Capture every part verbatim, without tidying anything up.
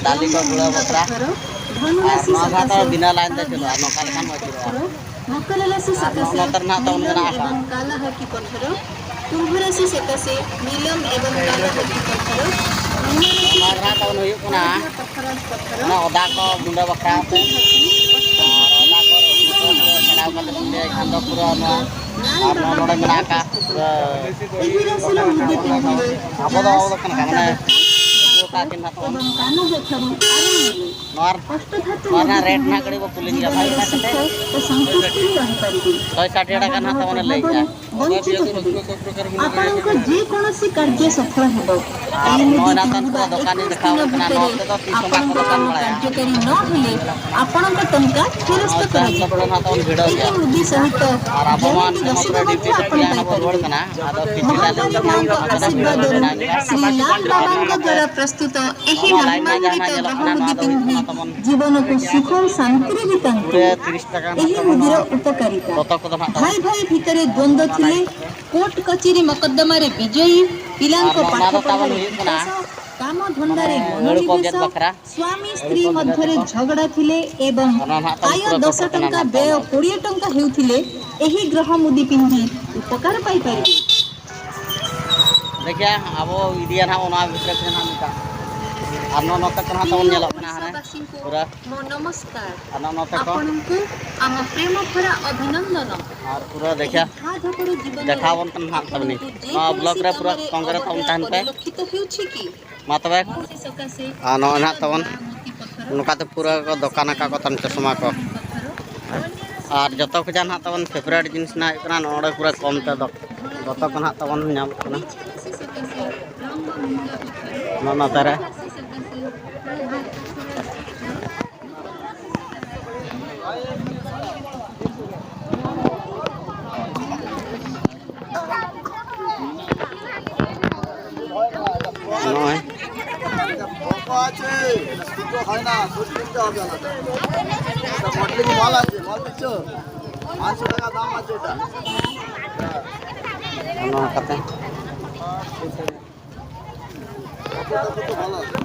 ᱰᱟᱹᱞᱤ ᱠᱚ ᱜᱩᱲᱟᱹᱣ ᱵᱟᱠᱷᱨᱟ᱾ ᱟᱨ ᱱᱚᱣᱟ ᱫᱷᱟᱨᱮ ᱫᱚ ᱵᱤᱱᱟᱹ ᱞᱟᱭᱤᱱ ᱛᱮ ᱪᱟᱹᱞᱩᱜᱼᱟ, ᱱᱚᱝᱠᱟ ᱞᱮᱠᱷᱟᱱ ᱟᱹᱪᱩᱨᱚᱜᱼᱟ᱾ ᱢᱚᱠᱨ ᱨᱟᱥᱤ ᱟᱨ ᱥᱟᱠᱟᱥᱮ ᱱᱚᱛᱮ ᱨᱮᱱᱟᱜ ᱛᱟᱵᱚᱱ ᱱᱤᱞᱚᱢ ᱢᱮᱱᱟᱜ ᱟᱠᱟᱫ᱾ ᱮᱵᱚᱝ ᱠᱟᱞᱟ ᱦᱟᱹᱠᱤ ᱯᱚᱛᱷᱚᱨ, ᱠᱩᱢᱵᱷ ᱨᱟᱥᱤ ᱥᱟᱠᱟᱥᱮ ᱱᱤᱞᱚᱢ ᱮᱵᱚᱝ ᱠᱟᱞᱟ ᱦᱟᱹᱠᱤ ᱯᱚᱛᱷᱚᱨ, ᱱᱚᱣᱟ ᱨᱮᱱᱟᱜ ᱛᱟᱵᱚᱱ ᱦᱩᱭᱩᱜ ᱠᱟᱱᱟ ᱯᱚᱛᱷᱚᱨ, ᱚᱱᱟ ᱚᱫᱟ ᱠᱚ ᱜᱩᱸᱰᱟᱹ ᱵᱟᱠᱷᱨᱟ ᱛᱮ᱾ ᱟᱨ ᱚᱫᱟ ᱠᱚ ᱨᱟᱹᱥᱩᱱ ᱠᱚ ᱯᱩᱨᱟᱹ ᱪᱷᱟᱲᱟᱣ ᱠᱟᱛᱮ ᱵᱚᱱ ᱞᱟᱹᱭ ᱠᱷᱟᱱ ᱫᱚ ᱯᱩᱨᱟᱹ ᱱᱚᱣᱟ, ᱟᱨ ᱱᱚᱣᱟ ᱱᱚᱰᱮ ᱢᱮᱱᱟᱜ ᱟᱠᱟᱫ ᱯᱩᱨᱟᱹ ᱟᱵᱚ ᱫᱚ, ᱟᱵᱚ ᱫᱚ ᱠᱟᱱᱟ ᱠᱚ, ᱢᱟᱱᱮ ᱩᱱᱠᱩ ᱚᱠᱟ ᱠᱤᱱ ᱦᱟᱸᱜ ᱛᱟᱵᱚᱱ᱾ ᱱᱚᱣᱟ, ᱱᱚᱣᱟ ᱨᱮᱱᱟᱜ ᱨᱮᱴ ᱱᱟᱦᱟᱜ ᱠᱟᱹᱴᱤᱡ ᱵᱚ ᱠᱩᱞᱤ ᱧᱚᱜᱟ ᱵᱷᱟᱭ, ᱚᱱᱟ ᱠᱟᱛᱮ ᱥᱚᱭ ᱥᱟᱴ ᱴᱟᱠᱟ ᱱᱟᱦᱟᱜ ᱛᱟᱵᱚᱱᱮ ᱞᱟᱹᱭᱮᱜᱼᱟ᱾ ଆପଣଙ୍କ ଯେକୌଣସି କାର୍ଯ୍ୟ ସଫଳ ହେବ। ᱟᱨ ᱱᱚᱜᱼᱚᱭ ᱱᱟᱛᱟᱱ ᱠᱚ ᱫᱚᱠᱟᱱᱤᱧ ᱫᱮᱠᱷᱟᱣ ᱟᱵᱚᱱ ᱠᱟᱱᱟ, ᱱᱚᱣᱟ ᱛᱮᱫᱚ ᱛᱤᱥ ᱦᱚᱸ ᱵᱟᱠᱚ ᱫᱚᱠᱟᱱ ᱵᱟᱲᱟᱭᱟ᱾ ᱠᱟᱨᱡᱚᱠᱟᱨᱤ ᱱᱚ ᱦᱮᱞᱮ ଆପଣଙ୍କ ଟଙ୍କା ଫେରସ୍ତ ᱱᱚᱣᱟ ᱫᱚ ᱠᱟᱨᱟଯିବ। ᱱᱟᱦᱟᱜ ᱛᱟᱵᱚᱱ ᱵᱷᱤᱲᱟᱹᱣ ᱜᱮᱭᱟ᱾ ଏହି ମୁଦି ସହିତ ᱟᱨ ᱟᱵᱚ ᱡଣେ ᱢᱟ ᱵᱤଦେଶୀ ᱱᱚᱣᱟ ᱵᱟᱵᱟ ᱯᱨᱮ ᱰᱤᱯ ᱰᱤᱯ ᱟᱯଣାଇ ᱯᱞᱟᱱ ᱵᱚ ᱯᱟଇପାରିବେ। ᱨᱩᱣᱟᱹᱲ ᱠᱟᱱᱟ, ᱟᱫᱚ ᱠᱤᱪᱷᱩ ᱜᱟᱱ ᱢᱚହାକାଳୀ ମାଙ୍କ ଆଶୀର୍ବାଦରୁ ଶ୍ରୀ ଲାଲ ବାବାଙ୍କ ଦ୍ୱାରା ପ୍ରସ୍ତୁତ ଏହି ᱱᱚᱣᱟ ᱞᱟᱭᱤᱱ ᱨᱮ ᱡᱟᱦᱟᱸ ᱢᱟᱦᱟᱝᱜᱤᱛ ᱧᱮᱞᱚᱜ ᱠᱟᱱᱟ, ᱱᱚᱣᱟ ᱫᱚ ᱵᱟᱦᱩᱢᱩᱫᱤ ᱦᱩᱭᱩᱜ ᱠᱟᱱᱟ ᱯᱤᱧᱡᱤ ᱛᱟᱵᱚᱱ ᱡᱤବନକୁ ସୁଖ ଓ ଶାନ୍ତିରେ ବିତାନ୍ତୁ। କୋଡ଼ିଏ ତିରିଶ ଟକା ଏହି ମୁଦିର ଉପକାରିତା। ଦୋତକ ᱫᱚ ᱱᱟᱦᱟᱜ ᱛᱟᱵᱚᱱ ଭାଇ ଭାଇ ଭିତରେ ଦ୍ୱନ୍ଦ୍ୱ ᱚᱱᱟ ଥିଲେ, ᱞᱟᱭᱤᱱ। କୋର୍ଟ କଚେରୀ ମକଦ୍ଦମାରେ ବିଜୟୀ, ପିଲାଙ୍କ ᱟᱨ ᱱᱚᱣᱟ ᱫᱚ ᱛᱟᱵᱚᱱ ᱯଢ଼ାପଢ଼ାରେ ହୁᱭᱩᱜ ᱠᱟᱱᱟ, ବିକାଶ, କାମ ᱢᱟᱱᱮ ᱫᱷନ୍ଦାରେ ᱟᱹᱲᱩ ᱠᱚ ᱜᱮᱫ ᱢନୋନିବେଶ, ᱵᱟᱠᱷᱨᱟ, ᱥୱାମୀ ᱟᱹᱲᱩ ᱥତ୍ରୀ ᱠᱚ ᱜᱮᱫ ᱢᱚଧ୍ୟରେ ᱟᱠᱚ᱾ ଝଗଡ଼ା ଥିଲେ ଏବଂ ᱟᱨ ᱱᱚᱣᱟ ᱱᱟᱦᱟᱜ ᱛᱟᱵᱚᱱ ଆୟ ᱯᱩᱨᱟᱹ ᱫᱚᱥ ᱠᱚ ᱴᱟᱠᱟ ᱠᱟᱱᱟ ᱵᱮୟ ᱛᱟᱵᱚᱱ᱾ ᱠᱳଡ଼ିଏ ଟଙ୍କା ହେଉଥିଲେ, ଏହି ଗ୍ରହ ମୁଦି ପିନ୍ଧି ଉପକାର ପାଇପାରିବେ। ଦେଖିଆ, ᱟᱵᱚ ᱤᱫᱤᱭᱟ ᱱᱟᱦᱟᱜ ᱚᱱᱟ ᱵᱷᱤᱛᱨᱤ ᱛᱮ ᱱᱟᱦᱟᱜ ᱢᱤᱫᱴᱟᱝ᱾ ᱟᱨ ᱱᱚᱣᱟ ᱱᱚᱛᱮ ᱠᱚ ᱱᱟᱦᱟᱜ ᱛᱟᱵᱚᱱ ᱧᱮᱞᱚᱜ ᱠᱟᱱᱟ ᱦᱟᱱᱮ ᱯᱩᱨᱟᱹ᱾ ᱱᱚᱢସ୍କାର। ᱟᱨ ᱱᱚᱣᱟ ᱱᱚᱛᱮ ᱠᱚ᱾ ଆପଣଙ୍କୁ ଆମ ପ୍ରେମ ଭରା ଅଭିନନ୍ଦନ। ᱟᱨ ᱯᱩᱨᱟᱹ ଦେଖିᱟ, ᱮᱦᱟ ᱫᱷᱚᱠᱚᱨ ଜୀବନରେ ଦେଖାᱣ ᱵᱚᱱ ᱠᱟᱱᱟ ᱱᱟᱦᱟᱜ ᱛᱟᱵᱚᱱ᱾ ଆପଣଙ୍କୁ ᱱᱚᱣᱟ ᱡᱮକୌଣସି ବ୍ଲକରେ ପୁରା କାମରେ କଂକ୍ରିଟ ᱛᱟᱵᱚᱱ ଅବହେଳା ᱛᱟᱦᱮᱱ ᱯᱮ᱾ ପରିଲକ୍ଷିତ ହେଉଛି କି? ᱢᱟ ᱛᱚᱵᱮ᱾ ᱟᱨ ᱱᱚᱜᱼᱚᱭ ᱱᱟᱦᱟᱜ ᱛᱟᱵᱚᱱ ᱱᱚᱝᱠᱟᱛᱮ ᱯᱩᱨᱟᱹ ᱠᱚ ᱫᱚᱠᱟᱱ ᱟᱠᱟᱫ ᱠᱚ ᱛᱟᱦᱮᱱ ᱪᱚᱥᱢᱟ ᱠᱚ᱾ ᱟᱨ ᱡᱚᱛᱚ ᱠᱷᱚᱡᱟᱜ ᱱᱟᱦᱟᱜ ᱛᱟᱵᱚᱱ ᱯᱷᱮᱵᱟᱨᱮᱴ ᱡᱤᱱᱤᱥ ᱱᱟᱦᱟᱜ ᱦᱩᱭᱩᱜ ᱠᱟᱱᱟ ᱱᱚᱰᱮ ᱯᱩᱨᱟᱹ ᱠᱚᱢ ᱛᱮ ᱫᱚ-, ᱫᱚᱛᱚ ᱠᱚ ᱱᱟᱦᱟᱜ ᱛᱟᱵᱚᱱ ᱧᱟᱢᱚᱜ ᱠᱟᱱᱟ᱾ ᱱᱚᱜᱼᱚ ᱱᱚᱛᱮ ᱨᱮ᱾ নয়। আছে, এটা শুদ্ধ হয় না, শুদ্ধ দিতে হবে আলাদা। এটা মডেলিং মাল আছে, মাল দিচ্ছ? পাঁচশো টাকা দাম আছে এটা। নয় কাতে। কত, কত ভালো আছে।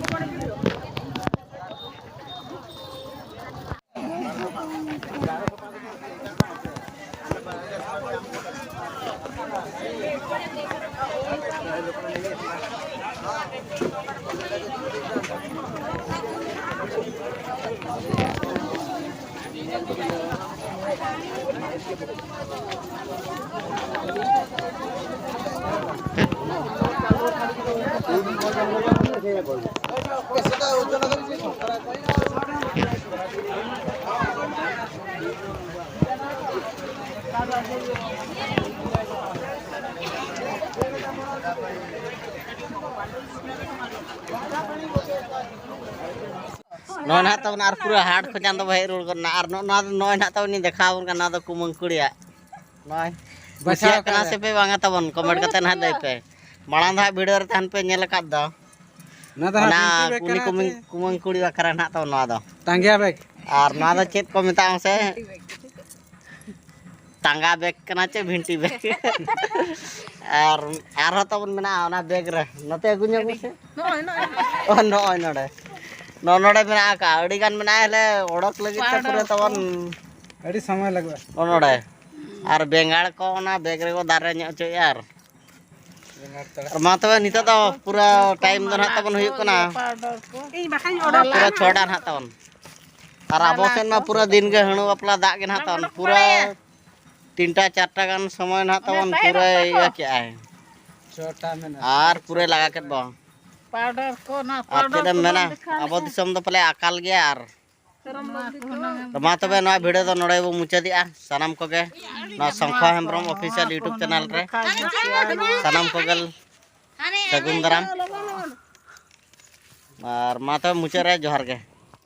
ᱱᱚᱜᱼᱚᱭ ᱱᱟᱦᱟᱜ ᱛᱟᱵᱚᱱ ᱟᱨ ᱯᱩᱨᱟᱹ ᱦᱟᱴ ᱠᱷᱚᱱ ᱪᱟᱸᱫᱚ ᱵᱚ ᱦᱮᱡ ᱨᱩᱣᱟᱹᱲ ᱜᱚᱫ ᱮᱱᱟ᱾ ᱟᱨ ᱱᱚᱜᱼᱚ ᱱᱚᱣᱟ ᱫᱚ ᱱᱚᱜᱼᱚᱭ ᱱᱟᱦᱟᱜ ᱛᱟᱵᱚᱱ ᱤᱧ ᱫᱮᱠᱷᱟᱣ ᱟᱵᱚᱱ ᱠᱟᱱᱟ, ᱱᱚᱣᱟ ᱫᱚ ᱠᱩᱢᱟᱹᱝ ᱠᱩᱲᱤᱭᱟᱜ᱾ ᱱᱚᱜᱼᱚᱭ ᱵᱟᱪᱷᱟᱣ ᱠᱩᱥᱤᱭᱟᱜ ᱠᱟᱱᱟ ᱠᱟᱫᱟ᱾ ᱥᱮ ᱯᱮ ᱵᱟᱝᱟ ᱛᱟᱵᱚᱱ, ᱠᱚᱢᱮᱱᱴ ᱠᱟᱛᱮ ᱱᱟᱦᱟᱜ ᱞᱟᱹᱭ ᱯᱮ᱾ ᱢᱟᱲᱟᱝ ᱫᱚ ᱦᱟᱸᱜ ᱵᱷᱤᱰᱤᱭᱳ ᱨᱮ ᱛᱟᱦᱮᱱ ᱯᱮ ᱧᱮᱞ ᱟᱠᱟᱫ ᱫᱚ᱾ ᱚᱱᱟ ᱫᱚ ᱦᱟᱸᱜ ᱚᱱᱟ ᱵᱤᱱᱛᱤ ᱵᱮᱜᱽ ᱠᱩᱱᱤ ᱠᱟᱱᱟ ᱠᱩᱢᱟᱹᱝ, ᱥᱮ? ᱠᱩᱢᱟᱹᱝ ᱠᱩᱲᱤ ᱵᱟᱠᱷᱨᱟ ᱱᱟᱦᱟᱜ ᱛᱟᱵᱚᱱ ᱱᱚᱣᱟ ᱫᱚ᱾ ᱛᱟᱸᱜᱮᱭᱟ ᱵᱮᱜᱽ᱾ ᱟᱨ ᱱᱚᱣᱟ ᱫᱚ ᱪᱮᱫ ᱠᱚ ᱢᱮᱛᱟᱜᱼᱟ ᱢᱟᱥᱮ? ᱴᱟᱸᱜᱟ ᱵᱮᱜᱽ ᱠᱟᱱᱟ ᱪᱮ ᱵᱷᱤᱱᱴᱤ ᱵᱮᱜᱽ? ᱟᱨ ᱟᱨᱦᱚᱸ ᱛᱟᱵᱚᱱ ᱢᱮᱱᱟᱜᱼᱟ ᱚᱱᱟ ᱵᱮᱜᱽ ᱨᱮ, ᱱᱚᱛᱮ ᱟᱹᱜᱩ ᱧᱚᱜ ᱢᱮᱥᱮ᱾ ᱱᱚᱜᱼᱚᱭ, ᱱᱚᱜᱼᱚᱭ᱾ ᱚ, ᱱᱚᱜᱼᱚᱭ ᱱᱚᱰᱮ, ᱱᱚᱜᱼᱚ ᱱᱚᱰᱮ ᱢᱮᱱᱟᱜ ᱟᱠᱟᱫᱼᱟ, ᱟᱹᱰᱤ ᱜᱟᱱ ᱢᱮᱱᱟᱜᱼᱟ, ᱦᱮᱞᱮ ᱚᱰᱚᱠ ᱞᱟᱹᱜᱤᱫ ᱛᱮ ᱯᱩᱨᱟᱹ ᱛᱟᱵᱚᱱ ᱟᱹᱰᱤ ᱥᱚᱢᱚᱭ ᱞᱟᱜᱟᱜᱼᱟ᱾ ᱱᱚᱜᱼᱚ ᱱᱚᱰᱮ᱾ ᱟᱨ ᱵᱮᱸᱜᱟᱲ ᱠᱚ ᱚᱱᱟ ᱵᱮᱜᱽ ᱨᱮᱠᱚ ᱫᱟᱨᱮ ᱧᱚᱜ ᱦᱚᱪᱚᱭᱮᱫᱼᱟ᱾ ᱟᱨ ᱵᱮᱸᱜᱟᱲ ᱛᱟᱲᱟᱜ᱾ ᱟᱨ ᱢᱟ ᱛᱚᱵᱮ ᱱᱤᱛᱚᱜ ᱫᱚ ᱯᱩᱨᱟᱹ ᱴᱟᱭᱤᱢ ᱫᱚ ᱱᱟᱦᱟᱜ ᱛᱟᱵᱚᱱ ᱦᱩᱭᱩᱜ ᱠᱟᱱᱟ᱾ ᱤᱧ ᱵᱟᱠᱷᱟᱧ ᱚᱰᱚᱠᱟ᱾ ᱯᱩᱨᱟᱹ ᱪᱷᱚᱴᱟ ᱱᱟᱦᱟᱜ ᱛᱟᱵᱚᱱ᱾ ᱟᱨ ᱟᱵᱚ ᱥᱮᱫ ᱢᱟ ᱯᱩᱨᱟᱹ ᱫᱤᱱ ᱜᱮ ᱦᱟᱹᱬᱩ ᱵᱟᱯᱞᱟ ᱫᱟᱜ ᱜᱮ ᱱᱟᱦᱟᱜ ᱛᱟᱵᱚᱱ᱾ ᱯᱩᱨᱟᱹ ᱛᱤᱱᱴᱟ ᱪᱟᱨᱴᱟ ᱜᱟᱱ ᱥᱚᱢᱚᱭ ᱱᱟᱦᱟᱜ ᱛᱟᱵᱚᱱ ᱯᱩᱨᱟᱹ ᱤᱭᱟᱹ ᱠᱮᱜᱼᱟᱭ᱾ ᱪᱷᱚᱴᱟ ᱢᱮᱱᱟᱜᱼᱟ᱾ ᱟᱨ ᱯᱩᱨᱟᱹ ᱞᱟᱜᱟ ᱠᱮᱫ ᱵᱚ᱾ ᱯᱟᱣᱰᱟᱨ ᱠᱚ, ᱚᱱᱟ ᱟᱨ ᱯᱟᱣᱰᱟᱨ ᱪᱮᱫ ᱮᱢ ᱠᱚ ᱢᱮᱱᱟ? ᱵᱟᱝ ᱞᱮᱠᱷᱟᱱ ᱟᱵᱚ ᱫᱤᱥᱚᱢ ᱫᱚ ᱯᱟᱞᱮ ᱟᱠᱟᱞ ᱜᱮᱭᱟ᱾ ᱟᱨ ᱥᱚᱨᱚᱢ ᱵᱟᱹᱜᱤ ᱠᱚ᱾ ᱢᱟ ᱛᱚᱵᱮ ᱱᱚᱣᱟ ᱵᱷᱤᱰᱤᱭᱳ ᱫᱚ ᱱᱚᱰᱮ ᱵᱚ ᱢᱩᱪᱟᱹᱫᱮᱜᱼᱟ᱾ ᱥᱟᱱᱟᱢ ᱠᱚᱜᱮ ᱱᱚᱣᱟ ᱥᱚᱝᱠᱷᱟ ᱦᱮᱢᱵᱨᱚᱢ ᱚᱯᱷᱤᱥᱤᱭᱟᱞ ᱭᱩᱴᱩᱵᱽ ᱪᱮᱱᱮᱞ ᱨᱮ ᱥᱟᱱᱟᱢ ᱠᱚᱜᱮ ᱥᱟᱹᱜᱩᱱ ᱫᱟᱨᱟᱢ᱾ ᱟᱨ ᱢᱟ ᱛᱚᱵᱮ ᱢᱩᱪᱟᱹᱫ ᱨᱮ ᱡᱚᱦᱟᱨ ᱜᱮ᱾